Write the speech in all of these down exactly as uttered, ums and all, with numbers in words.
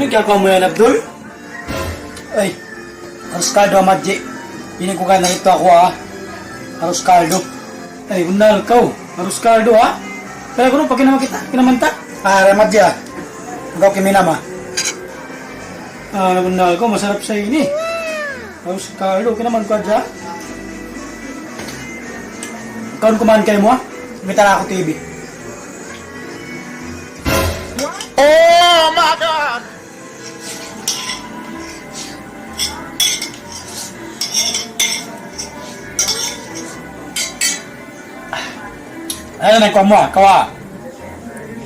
Kaya kamu yan, Abdul? Ay, arroz caldo, Amadji. Ini ku ka na rito aku, ha? Arroz caldo. Ay, bunnal kaw. Arroz caldo, ha? Kaya guru, pag kinaman kita, kinaman ta? Ah, Amadji, ah. Ikaw kiminama. Ah, bunnal kaw, masarap sa ini. Arroz caldo, kinaman ku hadja. Kaun kuman kaymu, ha? Kita na aku T V. Oh my God! Ayan, ay, kuha mo, ah. Kawa.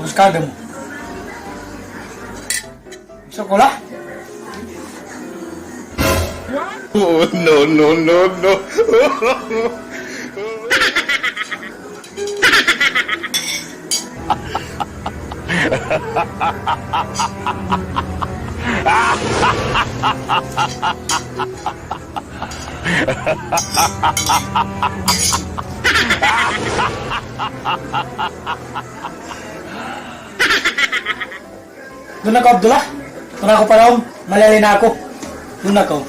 Arroz caldo mu. Gusto ko la. Oh, no, no, no, no. Duun na kaw, Abdullah. Duun na kaw pa lawm. Malay na aku. Duun na kaw.